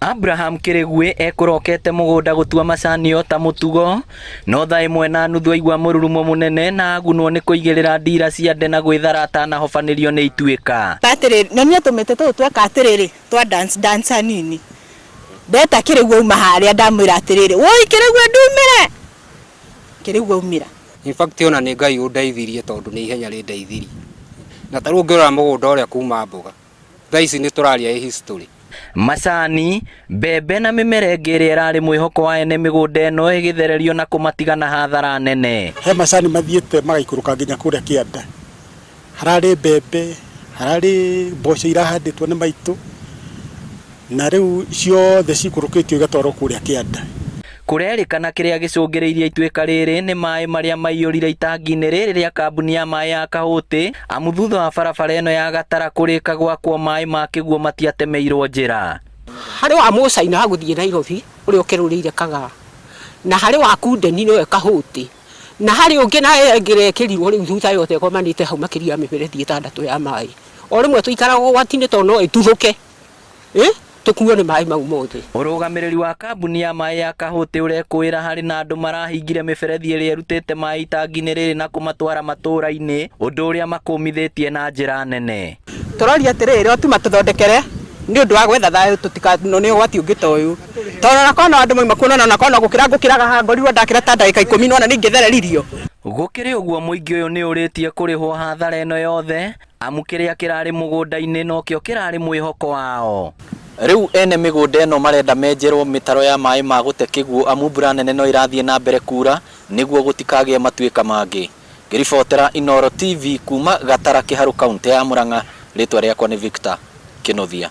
Abraham Kĩrĩguĩ ekũrokete mũgũnda gũtua macani o ta mũtugo, no thaa ĩmwe na nuthu aigua mũrurumo mũnene na agunwo nĩ kũigĩrĩra ndira cia nde na gwĩthara atanahobanĩrio nĩ ituĩka. Atĩrĩrĩ, na niĩ tũmĩtĩ tũtũ tweka atĩrĩrĩ, twa dance dance hanini, ndeta Kĩrĩgu auma harĩa ndamwĩra atĩrĩrĩ, woi Kĩrĩgu ndumĩre, Kĩrĩgu aumĩra. In fact ona nĩ Ngai ũndeithirie tondũ nĩ ihenya rĩndeithirie. Na ta rĩu ũngĩrora mũgũnda ũrĩa kuma mboga, thaa ici nĩ tũraria ĩ history. Macani, mbembe na mĩmera ĩngĩ ĩrĩa ĩrarĩ mwĩhoko wa ene mĩgũnda ĩno ĩgĩthererio na kũmatiga na hathara nene. He macani mathiĩte magaikũrũka nginya kũrĩa kĩanda. Hararĩ mbembe, hararĩ mboco irahandĩtwo nĩ maitũ, na rĩu ciothe cikũrũkĩtio igatwarwo kũrĩa kĩanda. Kũrerĩkana kĩrĩa gĩcũngĩrĩirie ituĩka rĩrĩ nĩ maĩ marĩa maiyũrire itangi-inĩ rĩrĩ rĩa kambuni ya maĩ ya Kahũtĩ amu thutha wa barabara ĩno ya Gatara kũrĩka gwakwo maĩ ma kĩguũ matiatemeirwo njĩra. Harĩ wa Mũcaina wa gũthiĩ Nairobi ũrĩa ũkerũrĩire Kagaa, na harĩ wa Kundeni nĩwe Kahũtĩ, na harĩ ũngĩ na ĩngĩ ĩrekĩrirwo rĩu thutha yothe ĩgomanĩte hau makĩria ya mĩberethi ĩtandatũ ya maĩ. O rĩmwe tũikaraga ũgwati-inĩ tondũ no ĩtuthũke. Ĩ, tũkuo nĩ maĩ mau mothe. Ũrũgamĩrĩri wa kambuni ya maĩ ya Kahũtĩ ũrekũĩra harĩ na andũ marahingire mĩberethi ĩrĩa ĩrutĩte maĩ itangi-inĩ rĩrĩ na kũmatwara matũra-inĩ, ũndũ ũrĩa makũmithĩtie na njĩra nene. Tũroria atĩrĩrĩ, o tu matũthondekere nĩ ũndũ wa gwetha thayũ tũtikanonio nĩ ũgwati ũngĩ ta ũyũ. Tondũ ona korwo no andũ mauma kuo nĩwona ona korwo no gũkĩra ngũkĩraga haha ngorirwo ndakĩra ta ndagĩka ikũmi nĩwona nĩ ingĩthereririo. Gũkĩrĩ ũguo mũingĩ ũyũ nĩ ũrĩtie kũrĩhwo hathara ĩno yothe amu kĩrĩa kĩrarĩ mũgũnda-inĩ nokĩo kĩrarĩ mwĩhoko wao. Rĩu ene mĩgũnda ĩno marenda menjerwo mĩtaro ya maĩ ma gũte kĩguũ amu mbura nene no ĩrathiĩ na mbere kuura nĩguo gũtikagĩe matuĩka mangĩ. Ngĩribotera Inooro TV kuuma Gatara Kĩharũ kauntĩ ya Murang'a, rĩtwa rĩakwa nĩ Victor Kĩnuthia.